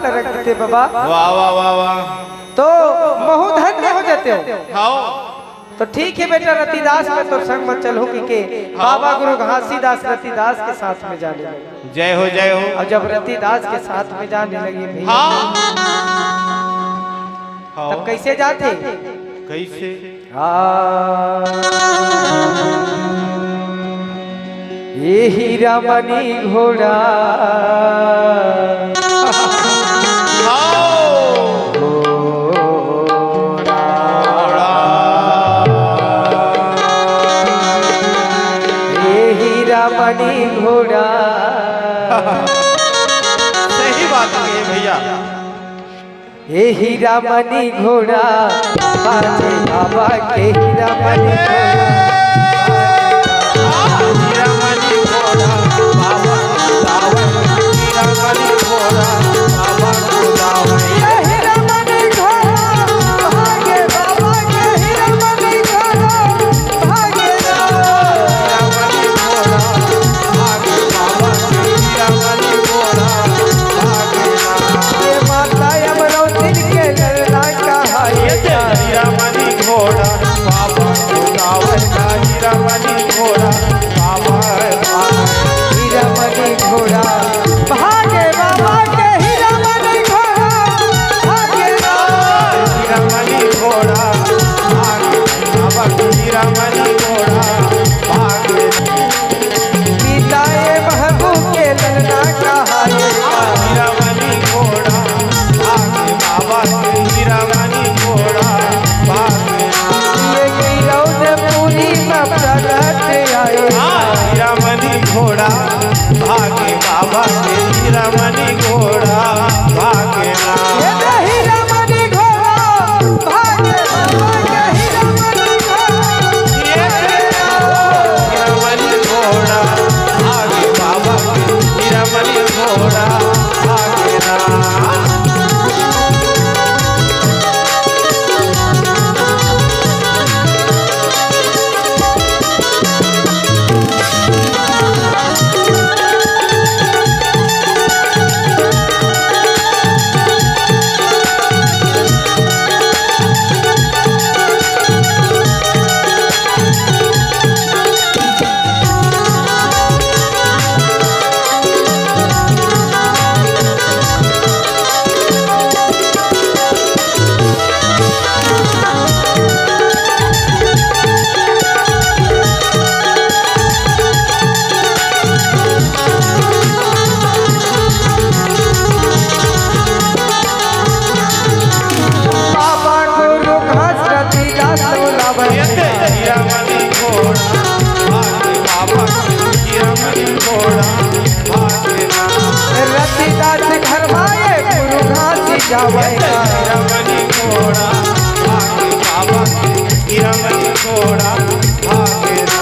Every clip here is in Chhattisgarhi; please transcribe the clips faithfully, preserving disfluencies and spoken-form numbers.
रख देते बाबा। वाह, वाह, वाह, वाह। तो महू धन्य हो जाते हो। हाओ। तो ठीक है बेटा, रतिदास मैं तोर संग में चलहूँ कहिके हाँ। बाबा गुरु घासीदास रतिदास के साथ में जाने लगे। जय हो, जय हो। और जब रतिदास के साथ में जाने लगे भैया, हाँ। हाँ। तब कैसे जाते? कैसे? हाँ। ये हीरा मणि घोड़ा। आओ। घोड़ा। ये हीरा मणि घोड़ा। सही बात कही भैया। हे हीरा मणि घोड़ा, बाजे बाबा के हीरा मणि घोड़ा। हीरा मणि घोड़ा, बाबा बुलावे। हीरा मणि घोड़ा, बाबा बुलावे। हे हीरा मणि घोड़ा, भागे बाबा के हीरा मणि घोड़ा, भागे ना। हीरा मणि घोड़ा, भागे बाबा के हीरा मणि घोड़ा, भागे ना। ये माता अमरौतिन के ललना कहाए। हीरा मणि घोड़ा, बाबा बुलावे ना। हीरा मणि घोड़ा, बाबा, हीरा मणि घोड़ा, भागे बाबा के हीरा मणि घोड़ा, भागे ना। हीरा मणि घोड़ा, भागे बाबा के हीरा मणि घोड़ा, भागे। पिता ए महबूब के ललना कहाए। हीरा मणि घोड़ा, भागे बाबा के हीरा मणि घोड़ा, भागे। ये गिरौदपुरी में प्रगट आए। हीरा मणि घोड़ा, भागे बाबा के हीरा मणि घोड़ा, भागे ना। ये दे हीरा मणि घोड़ा, भागे बाबा के हीरा मणि घोड़ा। ये दे हीरा मणि घोड़ा, भागे बाबा के हीरा मणि घोड़ा, भागे ना। बाबा गुरु घास रतिदास तोला बने। हीरा मणि घोड़ा, भागे बाबा हीरा मणि घोड़ा, भागे ना। रतिदास घर भाए गुरु घास जावे। हीरा मणि घोड़ा, भागे बाबा हीरा मणि घोड़ा, भागे ना।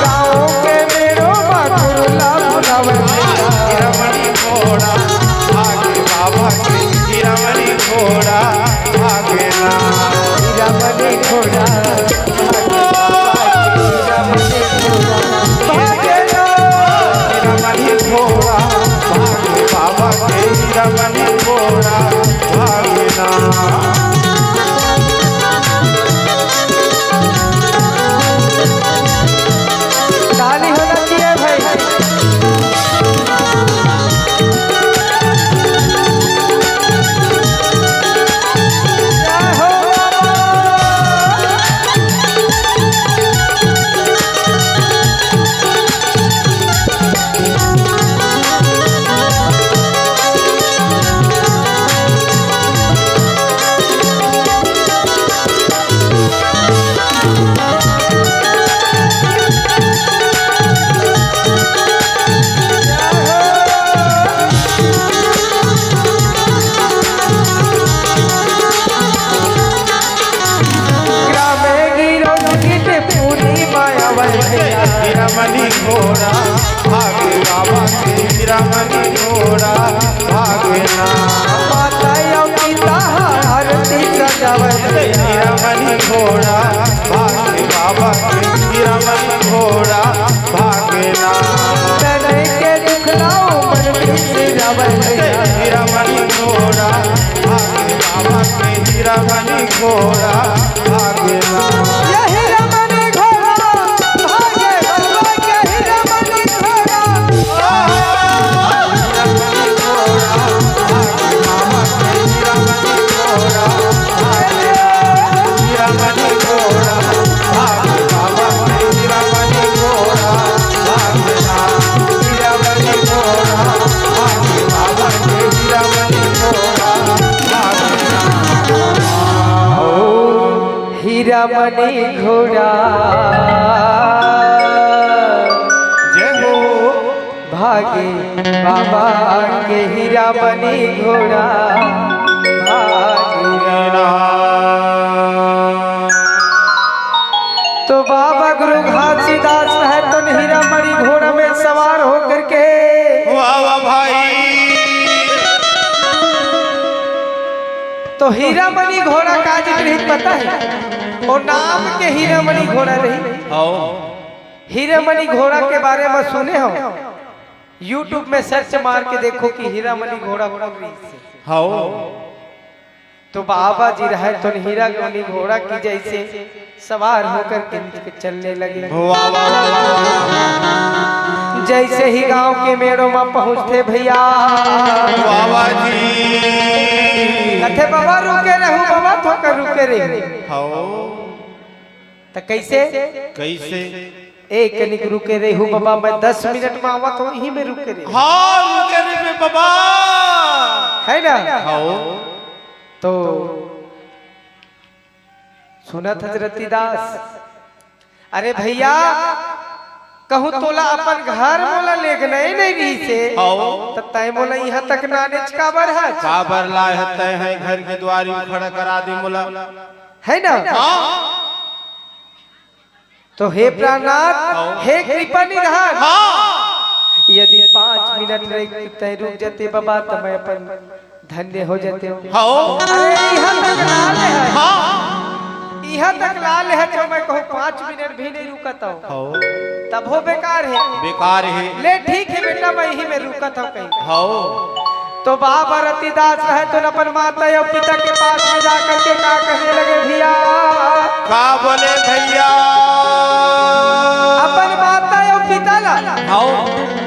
गाँव के मेरो बाखुर ला बुलावे। हीरा मणि घोड़ा, भागे बाबा के हीरा मणि घोड़ा, भागे ना। हीरा मणि घोड़ा, भागे बाबा के हीरा मणि घोड़ा, भागे ना। हीरा मणि घोड़ा, भागे बाबा के हीरा मणि घोड़ा, भागे ना। ताली होना चाहिए भाई। जय हो। ग्रामे गिरौद गीत पूर्णिमा अवै भैया। हीरा मणि घोड़ा, भागे बाबा के हीरा मणि घोड़ा, भागे ना। माता अउ पिता आरती सजावै भैया। हीरा मणि घोड़ा, भागे बाबा के हीरा मणि घोड़ा, भागे ना। तने के दुख लाओ मन में सिरावै भैया। हीरा मणि घोड़ा, हीरा मनी घोड़ा। जय हो। भागे बाबा के हीरा मनी घोड़ा। भागे। तो बाबा गुरु घासीदास है तो हीरा मनी घोड़ा में सवार होकर के। वाह वाह भाई। तो हीरा मनी घोड़ा का जिक्र ही पता है? वो नाम के हीरा मनी घोड़ा रही। हाँ। हीरा मनी घोड़ा के बारे में सुने हो? YouTube में सर्च मार के देखो कि हीरा मनी घोड़ा कौन रही से। हाँ। तो बाबा जी रहे तो हीरा मनी घोड़ा की जैसे सवार होकर के चलने लगे। वाह, वाह, वाह, वाह। जैसे ही गांव के मेड़ों में पहुंचते भैया। वाह, वाह जी। कथे बाबा रुके रहू, बाबा थोकर रुके रहे। हाँ। त कैसे? कैसे? ए, कनिक रुके रहू बाबा, मैं दस मिनट में आवत हूँ, यहीं में रुके रहू। हाँ, रुके रहू बाबा। है ना? हाँ। तो सुनत हस रतिदास, अरे भैया, कहूँ तोला अपन घर मोला लेगना ही नहीं रही से, हाँ। त तय मोला यहाँ तक नानेच काबर है? काबर लाए है तय है घर के द्वारी खड़ा करा दे मोला। है ना? हाँ। तो हे प्राणनाथ, हाँ। हे कृपा निधान, हाँ। यदि पाँच मिनट रह तय रुक जाते बाबा, त मैं अपन धन्य हो जाते हो। हाँ। अरे, यहाँ तक ला ले है। हाँ। यहाँ तक ला ले है, तो मैं कहूँ पाँच मिनट भी नहीं रुकता हूँ। हाँ। तब हो बेकार है। बेकार है। ले ठीक है बेटा, मैं यहीं में रुकता हूँ कहीं। हाँ। तो बाबा रतिदास रहे तो अपन माता और पिता के पास में जाकर के का कहने लगे भैया? का बोले भैया? अपन माता और पिता ला। हाँ।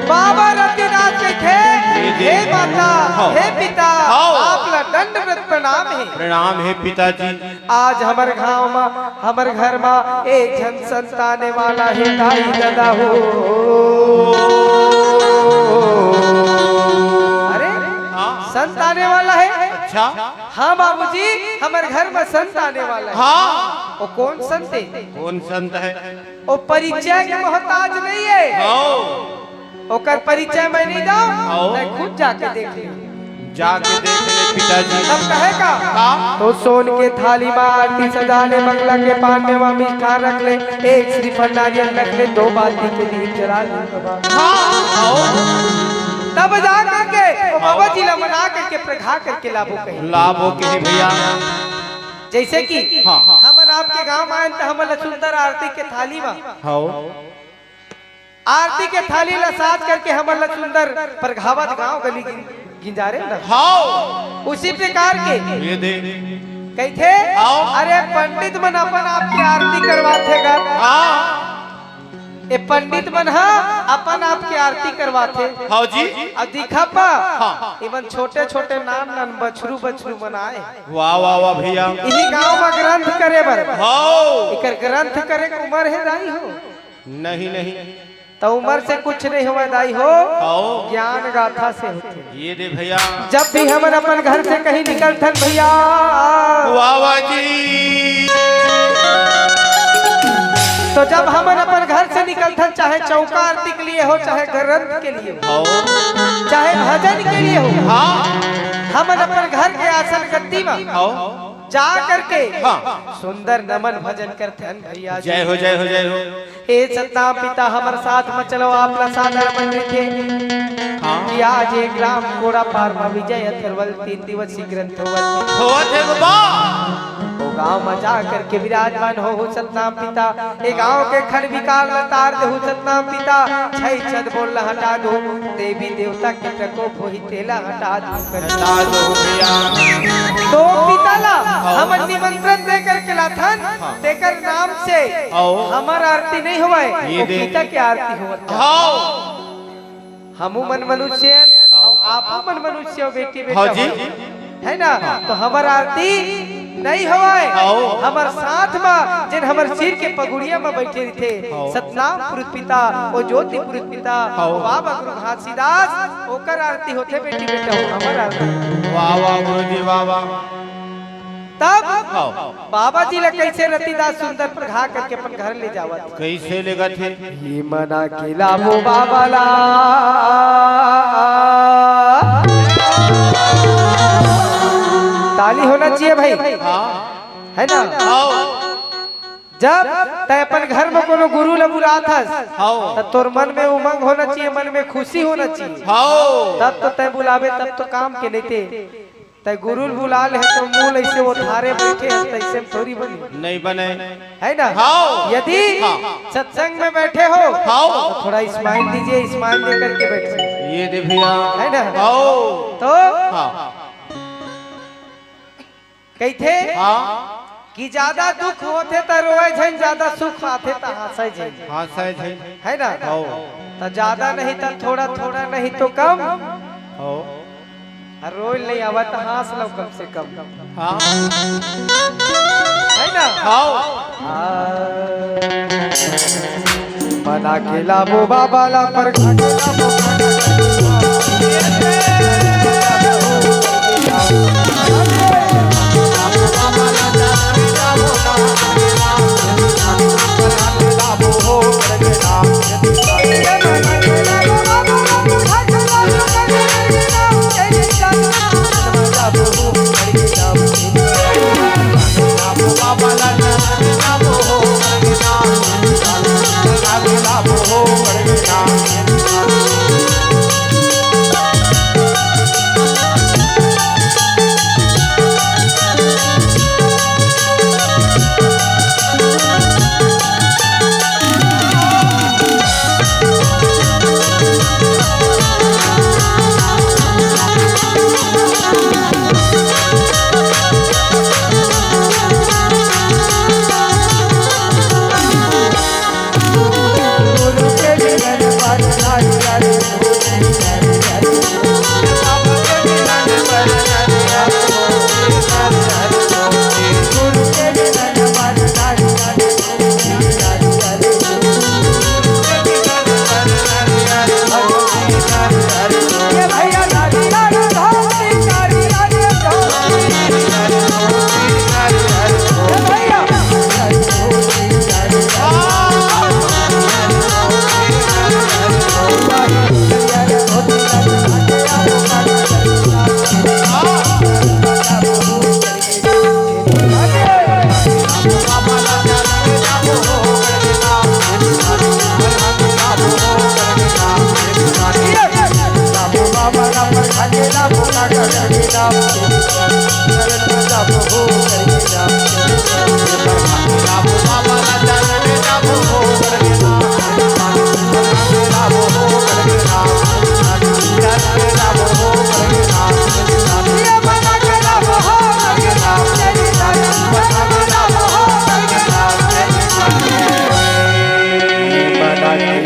बाबा रतिदास कहिथे, जी, जी। हे माता, हाँ। हे पिता, हाँ। आप ला दंडवत प्रणाम है। प्रणाम है पिताजी। आज हमर गांव मा, हमर घर मा एक झन संताने वाला हे दाई ददा हो। अरे, हाँ। संताने वाला है? अच्छा। हाँ बाबूजी, हमर घर मा संताने वाला है। हाँ। वो कौन संत है? कौन संत है? वो परिचय के मोहताज नहीं है। हाँ। ओकर परिचय मैं नहीं दऊं, आओ। मैं खुद जाके देख लूं। जाके देख ले पिताजी। तब कहे का? का? तो सोन के थाली मा आरती सजा ले, मंगला के पान में वा मिष्ठान रख ले, एक श्रीफल नारियल रख ले, दो बाती के दीप जला ले बाबा। हाँ, आओ। तब जा करके वो बाबा जी ला मना करके प्रघा करके लाबो कहे। लाबो कहे भैया। जैसे कि हाँ। हमन आपके गांव मा आएन त हमन ला सुंदर आरती के थाली मा हाँ। आरती के थाली ला साज करके हमन ला सुंदर परघावत गांव गली गिं-, गिंजारे न। हाँ। उसी प्रकार के ये दे। कहिथे, हाँ। अरे पंडित मन अपन आपके आरती करवाथे गा। हाँ। ए पंडित मन ह अपन आपके आरती करवाथे। हाँ जी। अउ दिखा पा, हाँ। एमन छोटे-छोटे नान-नान बछरू-बछरू मन आए। वाह, वाह, वाह भैया। इही गांव म ग्रंथ करे बर। हाँ। एकर ग्रंथ करे के उमर हे दाई हो। नहीं, नहीं। त उमर से कुछ नहीं होवय दाई हो, हाँ। ज्ञान गाथा से होथे। ये दे भैया। जब भी हमन अपन घर से कहीं निकलथन भैया, वाह, वाह जी। तो जब हमन अपन घर से निकलथन, चाहे चौका आरती के लिए हो, चाहे ग्रंथ के लिए हो, हाँ। चाहे भजन के लिए हो, हाँ। हमन अपन घर के आसन गद्दी म हाँ। जा करके हाँ। सुंदर नमन भजन करथन भैया जी। जय हो, जय हो, जय हो। हे सतनाम पिता, हमर साथ म चलो, आप ला सादर मन रहिथे हाँ। कि आज एक ग्राम कोड़ा पार म विजय अथर्वल तीन दिवसीय ग्रंथ होवत हे। होवत हे बाबा। ओ गांव म जा करके विराजमान हो, हो सतनाम पिता। ए गांव के खंड विकार ल तार देहु सतनाम पिता। छई छत बोल ल हटा दो, देवी देवता के प्रकोप होही तेला हटा दो। हटा दो भैया। तो पिता ला हाँ। हमन निमंत्रण दे करके लाथन, हाँ। तेकर नाम से आओ। हमर आरती नहीं होवय, ये वो दे। पिता के आरती होवत हे। हाँ। हमू मन मनुष्य, हाँ। अउ आपो मन मनुष्य हो, बेटी बेटा हाँ जी। हो। है ना? हाँ। तो हमर आरती नहीं होवय। हाँ। हमर साथ म जेन हमर सिर के पगुड़िया म बैठे रहिथे, हाँ। सतनाम पुरुष पिता, ओ ज्योति पुरुष पिता, हाँ। ओ बाबा गुरु घासीदास, ओकर आरती होथे बेटी बेटा हो, हमर आरती। वाह, वाह, गुरु जी, वाह, वाह। तब हाँ। बाबा जी ला कइसे रतिदास सुंदर परघा करके अपन घर ले जावत? कइसे लेगत हे? ये मना के लाबो बाबा ला। ताली होना चाहिए भाई, हाँ। है ना? हाँ। जब तैं अपन घर में कोनो गुरु ला बुलात हस, हाँ। तब तोर मन में उमंग होना चाहिए, मन में खुशी होना चाहिए। हाँ। तब तो तैं बुलाबे, तब तो काम के, नहीं ते तैं गुरु ल बुला ले तो मुंह ऐसे वो थारे बैठे हैं, तैसे में थोड़ी बनी। नहीं बने। है ना? हाँ। यदि हाँ। सत्संग में बैठे हो, हाँ। तो थोड़ा smile दीजिए, smile दे करके बैठिए। ये दे भैया। है ना? हाँ। तो हाँ। कहिथे हाँ। कि ज्यादा दुख होथे त रोए झन, ज्यादा सुख आथे त हाँसे झन। हाँसे झन। है ना? हाँ। त ज्यादा नहीं त थोड़ा, थोड़ा नहीं तो कम। हाँ। अउ रोए नहीं आवत, हाँस लो कम से कम। हाँ। है ना? हाँ। आ, मना के लाबो बाबा ला, परघा के लाबो।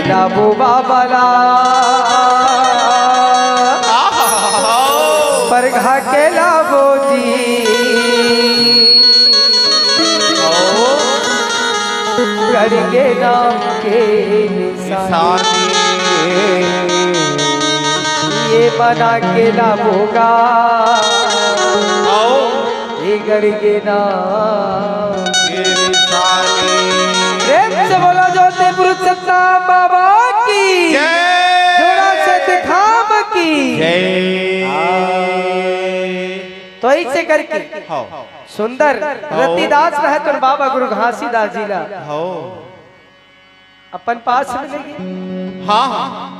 लाबो बाबा ला, परघा के लाबो जी। गढ़ के नाम के निशानी, ये मना के लाबो गा। ये गढ़ के नाम के निशानी। प्रेम से बोलो जोते पुरुषोत्तम बाबा की। जय। जोड़ा से दिखाम की। जय। तो ऐसे करके हाँ। सुंदर हाँ। रतिदास रहे तो बाबा गुरु घासीदास जी ला हाँ। अपन पास में लेगे। हाँ, हाँ।